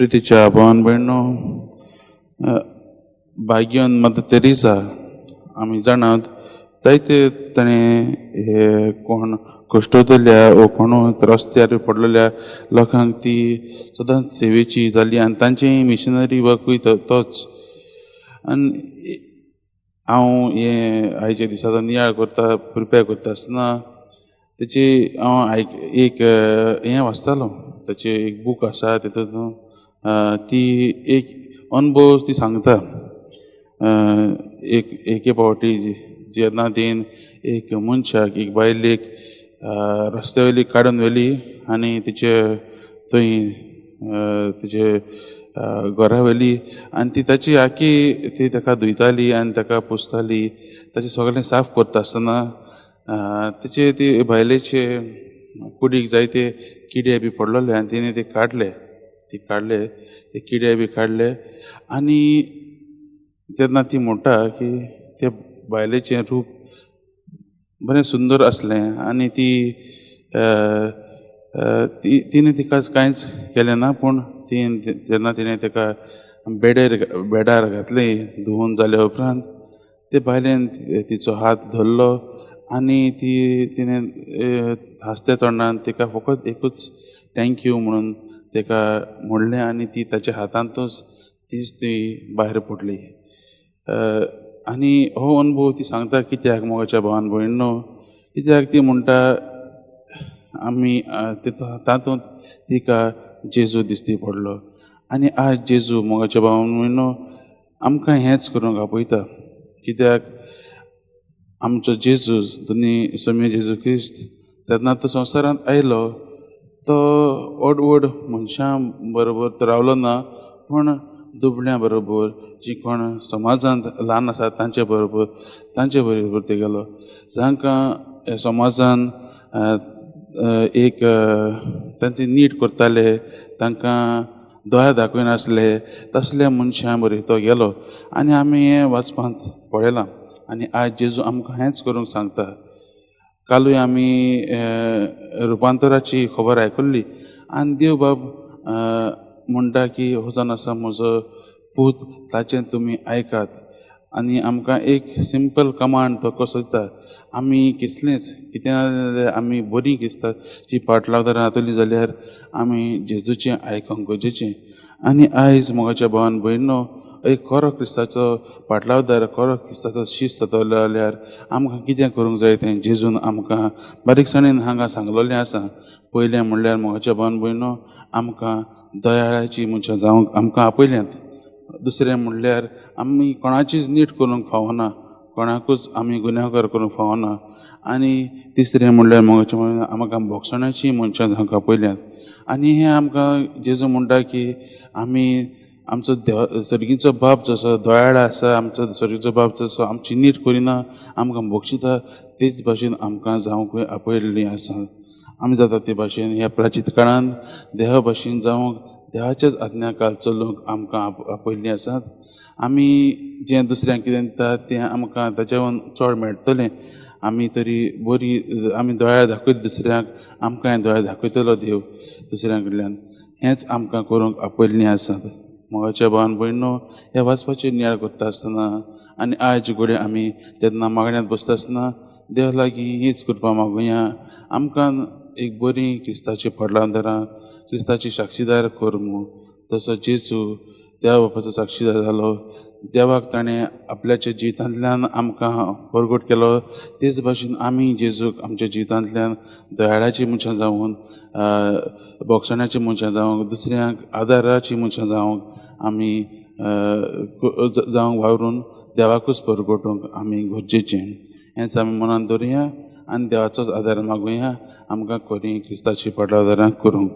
प्रितीच्या भावान भयणो, भाग्यवंत mother Teresa आमी जाणात जायते ताणें हे कोण कश्टतल्या वो कोण रस्त्यार पडलेल्या लोकांक ती सदांच सेवेची जाली आनी तांचे मिशनरी वर्कूय तोच. आनी हांव हें आयच्या दिसाचो नियाळ करता, प्रिपेर करता आसतना तेची हांव आयक एक हें वाचतालो, ताचें एक बूक आसा, तितून ती एक अनुभव ती सांगता. एक एके फावटी जेन्ना तीन एक मनशाक, एक बायलेक रस्त्या वयली काडून व्हेली आनी तिचे थंय तिचे घरा व्हेली आनी ती ताची आखी ती ताका धुयताली आनी ताका पुसताली. ताचें सगळें साफ करता आसतना तिचे ती बायलेचे कुडीक जायते किडे बी पडलेले आनी तिणें ते काडले, ती काडले ते किडे बी काडले. आनी तेन्ना ती म्हणटा की ते बायलेचें रूप बरें सुंदर आसलें आनी ती ती तिणें तिका कांयच केलें ना, पूण ती जेन्ना तिणें ताका बेडेर बेडार घातली धुवन जाल्या उपरांत ते बायलेन तिचो हात धरलो आनी ती तिणें हांसत्या तोंडान तिका फकत एकूच thank you म्हणून ताका म्हणलें आनी ती ताच्या हातांतूच तीच ती भायर पडली. आनी हो अनुभव ती सांगता कित्याक मोगाच्या भावान भयणो, कित्याक ती म्हणटा आमी तातूंत तिका जेजू दिसती पडलो. आनी आज जेजू मोगाच्या भावान भयणो आमकां हेंच करूंक आपयता, कित्याक आमचो जेजूस दोनी स्वामी जेजू क्रिस्त तेन्ना तो संवसारांत आयलो तो व्हड व्हड मनशां बरोबर तो रावलो ना, पूण दुबळ्यां बरोबर जी कोण समाजांत ल्हान आसा तांचे बरोबर तांचे बरोबर ते गेलो, जांकां समाजान एक तांची नीट करताले, तांकां दया दाखयनासले, तसल्या मनशां बरोबर तो गेलो. आनी आमी हें वाचपांत पळयलां. आनी आयज जेजू आमकां हेंच करूंक सांगता. कालूय आमी रुपांतराची खबर आयकुल्ली आनी देव बाब म्हणटा की हो जावन आसा म्हजो पूत, ताचें तुमी आयकात. आनी आमकां एक सिंपल कमांड तो कसो दिता, आमी किसलेंच कितें जाल्यार आमी बरीं किसतात जी पाटलावदारां जातली जाल्यार आमी जेजूचें आयकोंक गरजेचें. आनी आयज मोगाच्या भावान भयणो, एक खरो क्रिस्ताचो पाटलावदार, खरो क्रिस्ताचो शीस जातलो जाल्यार आमकां कितें करूंक जाय तें जेजून आमकां बारीकसाणेन हांगा सांगलेलें आसा. पयलें म्हणल्यार मोगाच्या भावान भयणो, आमकां दयाळाची मनशां जावंक आमकां आपयल्यांत. दुसरें म्हणल्यार आमी कोणाचीच नीट करूंक फावना, कोणाकूच आमी गुन्यांवकार करूंक फावना. आनी तिसरें म्हणल्यार मोगाच्या भावान आमकां भोगसण्याची मनशां जावंक आपयल्यांत. आनी हें आमकां जेजू म्हणटा की आमी आमचो देव सर्गीचो बाप जसो दयाळ आसा, आमचो सर्गीचो बाप जसो आमची नीट करिना, आमकां बक्षिता, तेच भाशेन आमकां जावंकूय आपयल्लीं आसा. आमी जाता ते भाशेन ह्या प्राचीत काळान देवा भाशेन जावंक, देवाच्याच आज्ञा काल चलूंक आमकां आपयल्लीं आसात. आमी जें दुसऱ्यांक कितें दिता तें आमकां ताच्याहून चड मेळटलें. आमी तरी बरी आमी दोळ्या दाखयत दुसऱ्यांक, आमकांय दोळ्या दाखयतलो देव दुसऱ्यां कडल्यान. हेंच आमकां करूंक आपयल्लीं आसात. मोगाच्या भावान भयणो, ह्या वाचपाचेर नियाळ करता आसतना आनी आयज घडये आमी जेन्ना मागण्यांत बसता आसतना देवा लागीं हीच कृपा मागुया, आमकां एक बरी क्रिस्ताची पडलांदरां, क्रिस्ताची साक्षीदार कर म्हूण. तसो जेजू देवा बापाचो साक्षीदार जालो, देवाक ताणें आपल्याच्या जिवितांतल्यान आमकां परगट केलो, तेच भाशेन आमी जेजूक आमच्या जिवितांतल्यान दयाळाची मनशां जावन, भोगसण्याची मनशां जावंक, दुसऱ्यांक आदाराची मनशां जावंक आमी जावंक वावरून देवाकूच परगटूंक आमी गरजेचें. हेंच आमी मनान दवरुया आनी देवाचोच आदार मागुया आमकां खरी क्रिस्ताची पाटलादारां करूंक.